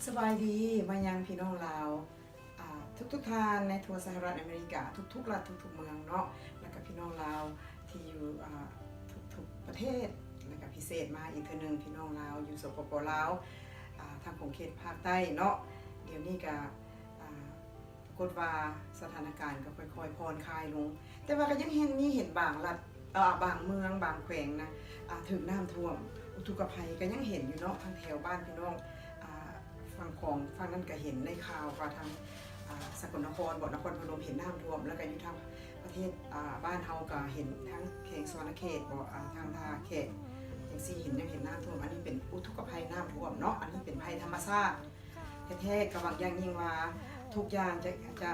ສະບາຍດີມາຍັງພີ່ນ້ອງລາວ ອ່າ ທຸກໆທ່ານໃນທົ່ວສະຫະລັດອາເມລິກາ ທຸກໆລັດ ທຸກໆເມືອງເນາະ ແລ້ວກະພີ່ນ້ອງລາວທີ່ຢູ່ ອ່າ ທຸກໆປະເທດ ແລ້ວກະພິເສດມາອີກເທື່ອໜຶ່ງ ພີ່ນ້ອງລາວຢູ່ ສປປ ລາວ ອ່າ ທາງຂົງເຂດພາກໃຕ້ເນາະ. ດຽວນີ້ກະ ອ່າ ປາກົດວ່າສະຖານະການກໍຄ່ອຍໆຜ່ອນຄາຍລົງ ແຕ່ວ່າກໍຍັງເຫັນ ມີເຫັນບາງລັດ ເອີ ບາງເມືອງ ບາງແຂວງນະ ອ່າ ຖືກນ້ຳຖ້ວມ ອຸທົກກະໄພກໍຍັງເຫັນຢູ່ເນາະ ທາງແຖວບ້ານພີ່ນ້ອງ ອ່າ ຝັ່ງຂອງ ຝັ່ງນັ້ນກໍເຫັນໃນຂ່າວວ່າທາງ ອ່າ ສະກົນນະຄອນບໍ ນະຄອນພະນົມເຫັນນ້ຳຖ້ວມ ແລ້ວກໍຢູ່ທາງປະເທດ ອ່າ ບ້ານເຮົາກໍເຫັນທາງແຂວງສະຫວັນນະເຂດບໍ ອ່າ ທາງທ່າແຂກ ຈັ່ງຊີ້ ເຫັນ ຍັງເຫັນນ້ຳຖ້ວມ. ອັນນີ້ເປັນອຸທົກກະໄພນ້ຳຖ້ວມເນາະ ອັນນີ້ເປັນໄພທຳມະຊາດ ແທ້ໆ ກໍຫວັງຢ່າງຍິ່ງວ່າທຸກຢ່າງຈະ ຈະ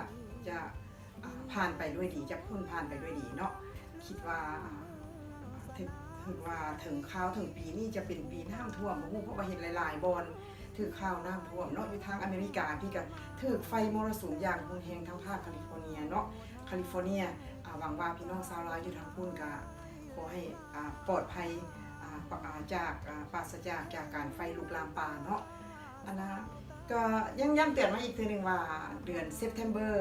ຈະ ອ່າ ຜ່ານໄປດ້ວຍດີ ຈະພົ້ນຜ່ານໄປດ້ວຍດີເນາະ. ຄິດວ່າ ອ່າ ຖືກ ຖືກວ່າເຖິງຄາວເຖິງປີນີ້ຈະເປັນປີນ້ຳຖ້ວມ ບໍ່ຮູ້ ເພາະວ່າເຫັນຫຼາຍໆບ່ອນຖືກຂ່າວນ້ຳຖ້ວມເນາະ. ຢູ່ທາງອາເມລິກາພີ້ກໍຖືກໄຟມໍລະສຸມຢ່າງຮຸນແຮງທາງພາກຄາລິຟໍເນຍເນາະ ຄາລິຟໍເນຍ. ອ່າ ຫວັງວ່າພີ່ນ້ອງຊາວລາວຢູ່ທາງພຸ້ນກໍ ຂໍໃຫ້ ອ່າ ປອດໄພ ອ່າ ປະ ອ່າ ຈາກ ອ່າ ປາສະຈາກ ຈາກການໄຟລຸກລາມປ່າເນາະ. ອັນນະ ກໍຍັງຢ້ຳເຕືອນມາອີກເທື່ອໜຶ່ງວ່າ ເດືອນ September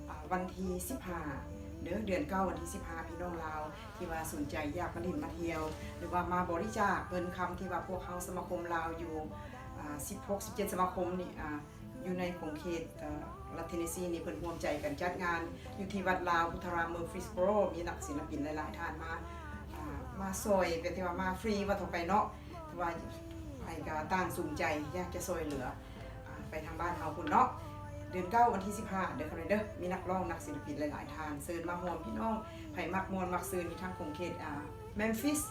ອ່າ ວັນທີສິບຫ້າເດີ ເດືອນເກົ້າ ວັນທີສິບຫ້າ ພີ່ນ້ອງລາວທີ່ວ່າສົນໃຈຢາກມາຫຼິ້ນມາທ່ຽວ ຫຼືວ່າມາບໍລິຈາກເງິນຄຳທີ່ວ່າພວກເຮົາສະມາຄົມລາວຢູ່ ອ່າ ສິບຫົກ ສິບເຈັດ ສະມາຄົມນີ້ ອ່າ ຢູ່ໃນຂົງເຂດ ເອີ ລັດເທນເນຊີນີ້ ເພິ່ນຮ່ວມໃຈກັນຈັດງານຢູ່ທີ່ວັດລາວພຸດທະລາມ ເມືອງ Greensboro ມີນັກສິນລະປິນຫຼາຍໆທ່ານມາ ອ່າ ມາຊ່ອຍ ແບບທີ່ວ່າມາຟຣີ ວ່າເທົ່າໄປເນາະ ແຕ່ວ່າໃຜກໍຕ່າງສຸມໃຈຢາກຈະຊ່ອຍເຫຼືອ ອ່າ ໄປທາງບ້ານເຮົາພຸ້ນເນາະ. ເດືອນເກົ້າ ວັນທີສິບຫ້າເດີ ຄຳເດີ ມີນັກຮ້ອງນັກສິນລະປິນຫຼາຍໆທ່ານ ເຊີນມາຮ່ວມ ພີ່ນ້ອງໃຜມັກມ່ວນມັກຊື່ນຢູ່ທາງຂົງເຂດ ອ່າ Memphis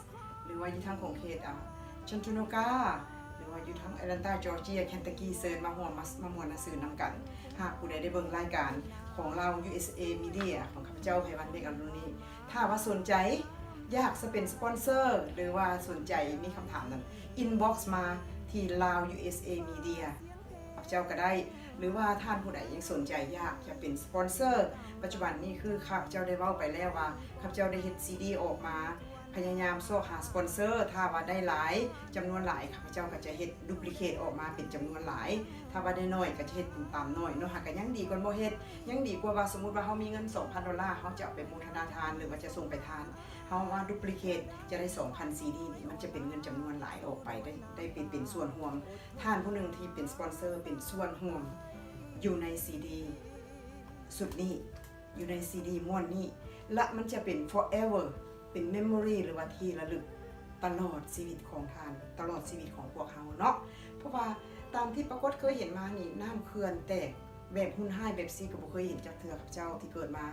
ຫຼືວ່າຢູ່ທາງຂົງເຂດ ອ່າ Chattanooga ຫຼືວ່າຢູ່ທາງ Atlanta Georgia Kentucky ເຊີນມາຮ່ວມ ມາ ມາມ່ວນມາຊື່ນນຳກັນ. ຫາກຜູ້ໃດໄດ້ເບິ່ງລາຍການຂອງລາວ USA Media ຂອງຂ້າພະເຈົ້າ ໄພວັນ ເມກອະລຸນນີ້ ຖ້າວ່າສົນໃຈຢາກຈະເປັນສະປອນເຊີ ຫຼືວ່າສົນໃຈມີຄຳຖາມນັ້ນ inbox ມາທີ່ລາວ USA Media ເຈົ້າກໍໄດ້ ຫຼືວ່າທ່ານຜູ້ໃດຍັງສົນໃຈຢາກຈະເປັນສະປອນເຊີ ປັດຈຸບັນນີ້ຄືຂ້າພະເຈົ້າໄດ້ເວົ້າໄປແລ້ວວ່າ ຂ້າພະເຈົ້າໄດ້ເຮັດຊີດີອອກມາ ພະຍາຍາມຊອກຫາສະປອນເຊີ ຖ້າວ່າໄດ້ຫຼາຍ ຈຳນວນຫຼາຍ ຂ້າພະເຈົ້າກໍຈະເຮັດດູບລິເຄດອອກມາເປັນຈຳນວນຫຼາຍ ຖ້າວ່າໄດ້ໜ້ອຍກໍຈະເຮັດເປັນຕາມໜ້ອຍເນາະ. ຫາກກໍຍັງດີກວ່າບໍ່ເຮັດ ຍັງດີກວ່າວ່າ ສົມມຸດວ່າເຮົາມີເງິນສອງພັນໂດລາ ເຮົາຈະເອົາໄປໂມທະນາທານ ຫຼືວ່າຈະສົ່ງໄປທານ ເຮົາມາດູບລິເຄດຈະໄດ້ສອງພັນຊີດີນີ້ ມັນຈະເປັນເງິນຈຳນວນຫຼາຍອອກໄປ ໄດ້ ໄດ້ໄປເປັນສ່ວນຮ່ວມ ທ່ານຜູ້ໜຶ່ງທີ່ເປັນສະປອນເຊີ ເປັນສ່ວນຮ່ວມຢູ່ໃນຊີດີຊຸດນີ້ ຢູ່ໃນຊີດີມ້ວນນີ້ ແລະ ມັນຈະເປັນ forever ເປັນ memory ຫຼືວ່າທີ່ລະລຶກຕະຫຼອດຊີວິດຂອງທ່ານ ຕະຫຼອດຊີວິດຂອງພວກເຮົາເນາະ. ເພາະວ່າຕາມທີ່ປາກົດເຄີຍເຫັນມານີ້ ນ້ຳເຂື່ອນແຕກ ແບບຮຸນແຮງແບບຊີ້ກໍບໍ່ເຄີຍເຫັນຈັກເທື່ອ ຂ້າພະເຈົ້າທີ່ເກີດມາ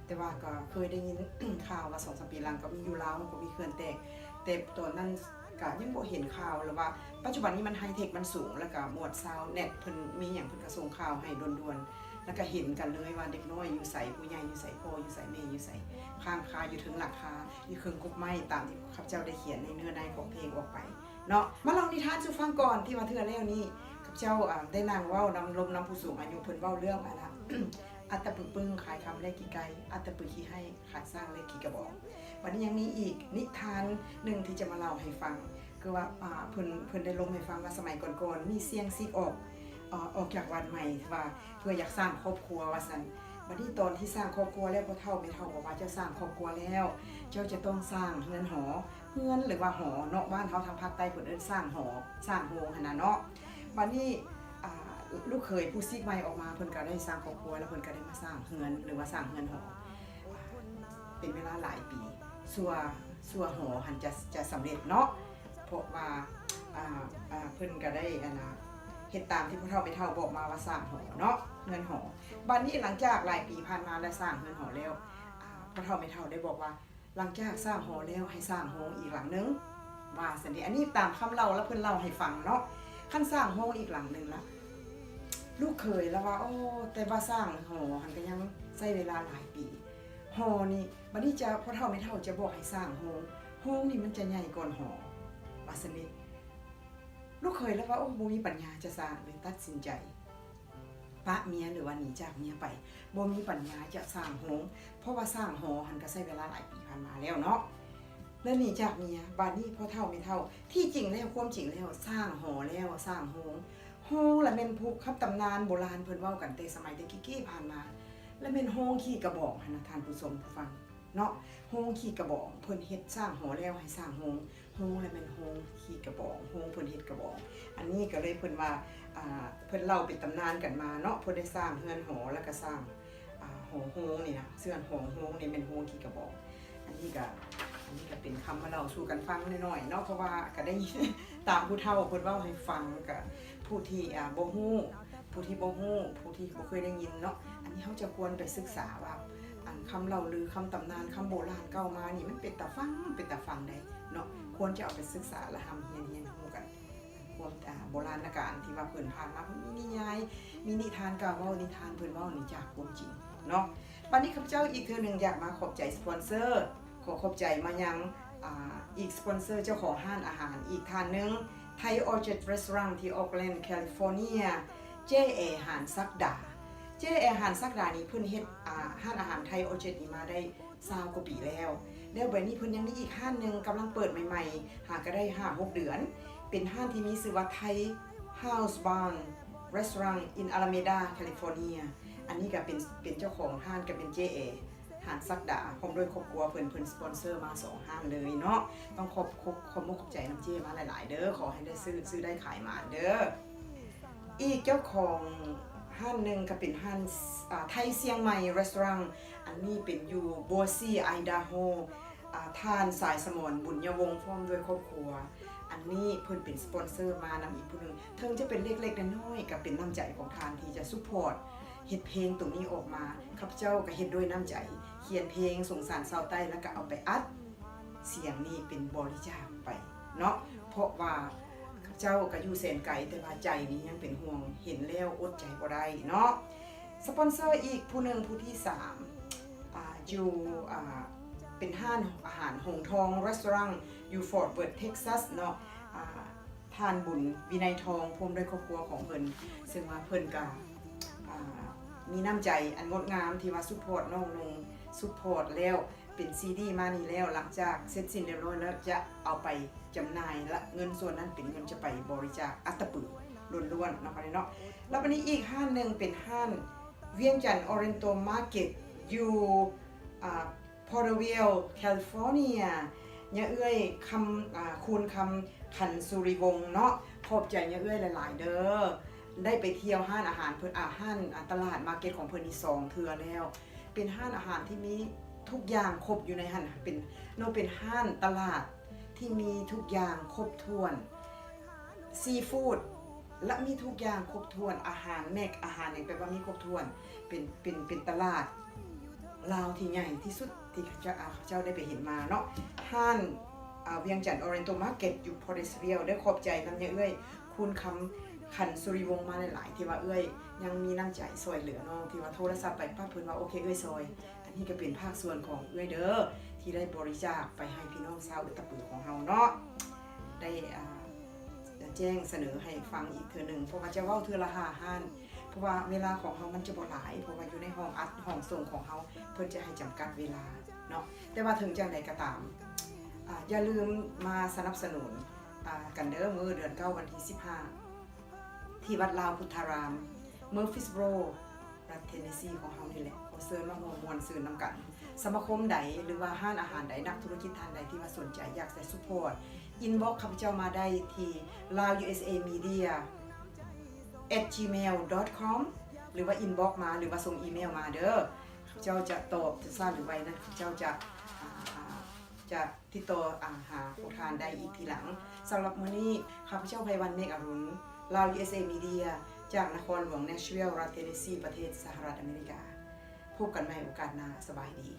ແຕ່ວ່າກໍເຄີຍໄດ້ຍິນຂ່າວວ່າສອງສາມປີຫຼັງກໍມີຢູ່ລາວ ກໍມີເຂື່ອນແຕກ ແຕ່ຕອນນັ້ນກໍຍັງບໍ່ເຫັນຂ່າວ ຫຼືວ່າປັດຈຸບັນນີ້ມັນໄຮເທັກ ມັນສູງ ແລ້ວກໍໝວດຊາວແນັດເພິ່ນມີຫຍັງເພິ່ນກໍສົ່ງຂ່າວໃຫ້ດ່ວນໆ ແລ້ວກໍເຫັນກັນເລີຍວ່າເດັກນ້ອຍຢູ່ໃສ ຜູ້ໃຫຍ່ຢູ່ໃສ ພໍ່ຢູ່ໃສ ແມ່ຢູ່ໃສ ຄ້າງຄາຢູ່ເທິງຫຼັງຄາ ຢູ່ເຄິ່ງກົກໄມ້ ຕາມທີ່ຂ້າພະເຈົ້າໄດ້ຂຽນໃນເນື້ອໃນຂອງເພງອອກໄປ ເນາະ. ມາເລົ່ານິທານສູ່ຟັງກ່ອນ ທີ່ວ່າເທື່ອແລ້ວນີ້ ຂ້າພະເຈົ້າ ອ່າ ໄດ້ນັ່ງເວົ້ານຳລົມນຳຜູ້ສູງອາຍຸ ເພິ່ນເວົ້າເລື່ອງ ອັນນ່າ ອັດຕະປຶກປຶງຂາຍຄຳແລກຂີ້ໄກ່ ອັດຕະປຶກຂີ້ໄຮ່ຂາຍຊ້າງແລກຂີ້ກະບອງ. ບັດນີ້ຍັງມີອີກນິທານໜຶ່ງທີ່ຈະມາເລົ່າໃຫ້ຟັງ ຄືວ່າ ອ່າ ເພິ່ນ ເພິ່ນໄດ້ລົມໃຫ້ຟັງວ່າສະໄໝກ່ອນໆ ມີສ່ຽງຊິກອອກ ເອີ ອອກຈາກວັດໃໝ່ ທີ່ວ່າເພື່ອຢາກສ້າງຄອບຄົວວ່າຊັ້ນ. ບັດນີ້ຕອນທີ່ສ້າງຄອບຄົວແລ້ວ ພໍ່ເຖົ້າແມ່ເຖົ້າບອກວ່າ ເຈົ້າສ້າງຄອບຄົວແລ້ວ ເຈົ້າຈະຕ້ອງສ້າງເຮືອນຫໍ ເຮືອນ ຫຼືວ່າຫໍເນາະ ບ້ານເຮົາທາງພາກໃຕ້ເພິ່ນເອີ້ນສ້າງຫໍ ສ້າງໂຮງຫັ້ນນະເນາະ. ບັດນີ້ ອ່າ ລູກເຂີຍຜູ້ຊີກໃໝ່ອອກມາ ເພິ່ນກໍໄດ້ສ້າງຄອບຄົວ ແລ້ວເພິ່ນກໍໄດ້ມາສ້າງເຮືອນ ຫຼືວ່າສ້າງເຮືອນຫໍ ເປັນເວລາຫຼາຍປີ ຊົ່ວ ຊົ່ວຫໍຫັ້ນຈະ ຈະສຳເລັດເນາະ ເພາະວ່າ ອ່າ ອ່າ ເພິ່ນກໍໄດ້ ອັນນ່າ ເຮັດຕາມທີ່ພໍ່ເຖົ້າແມ່ເຖົ້າບອກມາວ່າສ້າງຫໍເນາະ ເຮືອນຫໍ. ບັດນີ້ຫຼັງຈາກຫຼາຍປີຜ່ານມາແລ້ວ ສ້າງເຮືອນຫໍແລ້ວ ອ່າ ພໍ່ເຖົ້າແມ່ເຖົ້າໄດ້ບອກວ່າ ຫຼັງຈາກສ້າງຫໍແລ້ວໃຫ້ສ້າງໂຮງອີກຫຼັງໜຶ່ງ ວ່າຊັ້ນເດ. ອັນນີ້ຕາມຄຳເລົ່າ ແລ້ວເພິ່ນເລົ່າໃຫ້ຟັງເນາະ. ຄັນສ້າງໂຮງອີກຫຼັງໜຶ່ງລະ ລູກເຂີຍລະວ່າ ໂອ້ ແຕ່ວ່າສ້າງຫໍຫັ້ນກໍຍັງໃຊ້ເວລາຫຼາຍປີ ຫໍນີ້ ບັດນີ້ຈະ ພໍ່ເຖົ້າແມ່ເຖົ້າຈະບອກໃຫ້ສ້າງໂຮງ ໂຮງນີ້ມັນຈະໃຫຍ່ກ່ອນຫໍ ວ່າຊັ້ນເດ. ລູກເຂີຍລະວ່າ ໂອ້ ບໍ່ມີປັນຍາຈະສ້າງ ເລີຍຕັດສິນໃຈປະເມຍ ຫຼືວ່າໜີຈາກເມຍໄປ ບໍ່ມີປັນຍາຈະສ້າງໂຮງ ເພາະວ່າສ້າງຫໍຫັ້ນກໍໃຊ້ເວລາຫຼາຍປີຜ່ານມາແລ້ວເນາະ ແລະ ໜີຈາກເມຍ. ບາດນີ້ພໍ່ເຖົ້າແມ່ເຖົ້າ ທີ່ຈິງແລ້ວ ຄວາມຈິງແລ້ວ ສ້າງຫໍແລ້ວ ສ້າງໂຮງ ໂຮງລະແມ່ນພູກຄຳຕຳນານໂບລານເພິ່ນເວົ້າກັນແຕ່ສະໄໝແຕ່ກີ້ໆຜ່ານມາ ລະແມ່ນໂຮງຂີ້ກະບອງຫັ້ນນະທ່ານຜູ້ຊົມຜູ້ຟັງເນາະ. ໂຮງຂີ້ກະບອງ ເພິ່ນເຮັດສ້າງຫໍແລ້ວໃຫ້ສ້າງໂຮງ ໂຮງລະແມ່ນໂຮງຂີ້ກະບອງ ໂຮງເພິ່ນເຮັດກະບອງ. ອັນນີ້ກໍເລີຍເພິ່ນວ່າ ອ່າ ເພິ່ນເລົ່າເປັນຕຳນານກັນມາເນາະ ເພິ່ນໄດ້ສ້າງເຮືອນຫໍ ແລ້ວກໍສ້າງ ອ່າ ຫໍໂຮງນີ້ນະ ເຊື່ອນຂອງໂຮງນີ້ແມ່ນໂຮງຂີ້ກະບອງ. ອັນນີ້ກະ ອັນນີ້ກະເປັນຄຳມາເລົ່າສູ່ກັນຟັງໜ້ອຍໆເນາະ ເພາະວ່າກະໄດ້ຍິນຕາມຜູ້ເຖົ້າເພິ່ນເວົ້າໃຫ້ຟັງ. ກະຜູ້ທີ່ ອ່າ ບໍ່ຮູ້ ຜູ້ທີ່ບໍ່ຮູ້ ຜູ້ທີ່ບໍ່ເຄີຍໄດ້ຍິນເນາະ ອັນນີ້ເຮົາຈະຄວນໄປສຶກສາວ່າ ອັນຄຳເລົ່າລື ຄຳຕຳນານ ຄຳໂບລານເກົ່າມານີ້ ມັນເປັນຕາຟັງ ເປັນຕາຟັງໃດເນາະ. ຄວນຈະເອົາໄປສຶກສາ ແລະ ຮ່ຳຮຽນ ຮຽນຮູ້ກັນ ຄວາມ ອ່າ ໂບລານນະການທີ່ວ່າເພິ່ນຜ່ານມາ ເພິ່ນມີນິຍາຍ ມີນິທານ ກາເວົ້ານິທານ ເພິ່ນເວົ້ານີ້ຈາກຄວາມຈິງເນາະ. ບັດນີ້ຂ້າພະເຈົ້າອີກເທື່ອໜຶ່ງຢາກມາຂອບໃຈສະປອນເຊີ ຂໍຂອບໃຈມາຍັງ ອ່າ ອີກສະປອນເຊີເຈົ້າຂອງຮ້ານອາຫານອີກທ່ານໜຶ່ງ Thai Orchard Restaurant ທີ່ Oakland California ເຈ້ແອ ຫານສັກດາ. ເຈ້ແອ ຫານສັກດານີ້ເພິ່ນເຮັດ ອ່າ ຮ້ານອາຫານ Thai Orchard ນີ້ມາໄດ້ ຊາວກວ່າປີແລ້ວ ແລ້ວບາດນີ້ເພິ່ນຍັງມີອີກຮ້ານໜຶ່ງກຳລັງເປີດໃໝ່ໆ ຫາກະໄດ້ຫ້າຫົກເດືອນ ເປັນຮ້ານທີ່ມີຊື່ວ່າ Thai House Barn Restaurant in Alameda California. ອັນນີ້ກະເປັນ ເປັນເຈົ້າຂອງຮ້ານກະເປັນເຈ້ແອ ຫານສັກດາ ພ້ອມດ້ວຍຄອບຄົວເພິ່ນ ເພິ່ນສະປອນເຊີມາສອງຮ້ານເລີຍເນາະ. ຕ້ອງຂອບ ຂອບ ຂອບມຸກຂອບໃຈນຳເຈ້ມາຫຼາຍໆເດີ ຂໍໃຫ້ໄດ້ຊື້ ຊື້ໄດ້ຂາຍໝານເດີ. ອີກເຈົ້າຂອງຮ້ານໜຶ່ງກະເປັນຮ້ານ ອ່າ Thai Chiang Mai Restaurant ອັນນີ້ເປັນຢູ່ Boise Idaho ອ່າ ທ່ານ ສາຍສະໝອນ ບຸນຍະວົງ ພ້ອມດ້ວຍຄອບຄົວ. ອັນນີ້ເພິ່ນເປັນສະປອນເຊີມານຳອີກຜູ້ໜຶ່ງ ເຖິງຈະເປັນເລັກໆນ້ອຍໆ ກະເປັນນ້ຳໃຈຂອງທ່ານທີ່ຈະ support ເຮັດເພງໂຕນີ້ອອກມາ. ຂ້າພະເຈົ້າກະເຮັດດ້ວຍນ້ຳໃຈ ຂຽນເພງສົງສານຊາວໃຕ້ ແລ້ວກະເອົາໄປອັດ ສຽງນີ້ເປັນບໍລິຈາກໄປເນາະ ເພາະວ່າເຈົ້າກະຢູ່ແສນໄກ ແຕ່ວ່າໃຈນີ້ຍັງເປັນຫ່ວງ ເຫັນແລ້ວອົດໃຈບໍ່ໄດ້ເນາະ. ສະປອນເຊີອີກຜູ້ໜຶ່ງ ຜູ້ທີສາມ ອ່າ ຢູ່ ອ່າ ເປັນຮ້ານອາຫານຫົງທອງ Restaurant ຢູ່ Fort Worth Texas ເນາະ ອ່າ ທ່ານ ບຸນວິໄນທອງ ພ້ອມດ້ວຍຄອບຄົວຂອງເພິ່ນ ເຊິ່ງວ່າເພິ່ນກະ ອ່າ ມີນ້ຳໃຈອັນງົດງາມທີ່ວ່າ support ນ້ອງນຸ່ງ support ແລ້ວ ເປັນຊີດີມານີ້ແລ້ວ ຫຼັງຈາກເສັດສິ້ນລຽບຮ້ອຍແລ້ວ ຈະເອົາໄປຈຳໜ່າຍ ແລະ ເງິນສ່ວນນັ້ນເປັນເງິນຈະໄປບໍລິຈາກອັດຕະປືລ້ວນໆເນາະ ເນາະ. ແລ້ວບາດນີ້ອີກຮ້ານໜຶ່ງເປັນຮ້ານວຽງຈັນ Oriental Market ຢູ່ ອ່າ Porterville California ຍາເອື້ອຍ ຄຳ ອ່າ ຄູນຄຳ ຂັນສຸລິວົງເນາະ. ຂອບໃຈຍາເອື້ອຍຫຼາຍໆເດີ ໄດ້ໄປທ່ຽວຮ້ານອາຫານເພິ່ນ ອາ ຮ້ານ ອາ ຕະຫຼາດ market ຂອງເພິ່ນນີ້ສອງເທື່ອແລ້ວ. ເປັນຮ້ານອາຫານທີ່ມີທຸກຢ່າງຄົບຢູ່ໃນຫັ້ນ ເປັນ ເນາະ ເປັນຮ້ານຕະຫຼາດທີ່ມີທຸກຢ່າງຄົບຖ້ວນ seafood ແລະ ມີທຸກຢ່າງຄົບຖ້ວນ ອາຫານແມັກ ອາຫານຫຍັງ ແປວ່າມີຄົບຖ້ວນ ເປັນ ເປັນ ເປັນຕະຫຼາດ ລາວທີ່ໃຫຍ່ທີ່ສຸດທີ່ເຈົ້າ ເຈົ້າໄດ້ໄປເຫັນມາເນາະ. ຮ້ານ ອ່າ ວຽງຈັນ Oriental Market ຢູ່ Porterville ເດີ. ຂອບໃຈນຳຍາເອື້ອຍ ຄູນຄຳ ຂັນສຸລິວົງ ມາຫຼາຍໆ ທີ່ວ່າເອື້ອຍຍັງມີນ້ຳໃຈຊ່ອຍເຫຼືອນ້ອງ ທີ່ວ່າໂທລະສັບໄປປັບ ເພິ່ນວ່າ ໂອເຄ ເອື້ອຍຊ່ອຍ. ອັນນີ້ກະເປັນພາກສ່ວນຂອງເອື້ອຍເດີ ທີ່ໄດ້ບໍລິຈາກໄປໃຫ້ພີ່ນ້ອງຊາວອຸດຕະປືຂອງເຮົາເນາະ ໄດ້ ອ່າ ແຈ້ງສະເໜີໃຫ້ຟັງອີກເທື່ອໜຶ່ງ ເພາະວ່າຈະເວົ້າເທື່ອລະຫ້າຮ້ານ ເພາະວ່າເວລາຂອງເຮົາມັນຈະບໍ່ຫຼາຍ ເພາະວ່າຢູ່ໃນຫ້ອງອັດຫ້ອງສົ່ງຂອງເຮົາ ເພິ່ນຈະໃຫ້ຈຳກັດເວລາເນາະ. ແຕ່ວ່າເຖິງຈັ່ງໃດກະຕາມ ອາ ຢ່າລືມມາສະໜັບສະໜູນ ອາ ກັນເດີ ມື້ເດືອນເກົ້າ ວັນທີສິບຫ້າ ທີ່ວັດລາວພຸດທາລາມ Murfreesboro ລັດ Tennessee ຂອງເຮົານີ້ແຫຼະ. ຂໍເຊີນມາຮ່ວມມ່ວນຊື່ນນຳກັນ. ສະມາຄົມໃດ ຫຼືວ່າຮ້ານອາຫານໃດ ນັກທຸລະກິດທ່ານໃດທີ່ວ່າສົນໃຈຢາກຈະ support inbox ຂ້າພະເຈົ້າມາໄດ້ທີ່ Lao USA Media at gmail dot com ຫຼືວ່າ inbox ມາ ຫຼືວ່າສົ່ງອີເມວມາເດີ. ຂ້າພະເຈົ້າຈະຕອບ ຈະຊ້າຫຼືໄວນັ້ນ ຂ້າພະເຈົ້າຈະ ອາ ຈະຕິດຕໍ່ ອາ ຫາພວກທ່ານໄດ້ອີກທີຫຼັງ. ສຳລັບມື້ນີ້ ຂ້າພະເຈົ້າ ໄພວັນ ເມກອະລຸນ Lao USA Media ຈາກນະຄອນຫຼວງ Nashville ລັດ Tennessee ປະເທດສະຫະລັດອາເມລິກາ. ພົບກັນໃໝ່ໂອກາດໜ້າ. ສະບາຍດີ.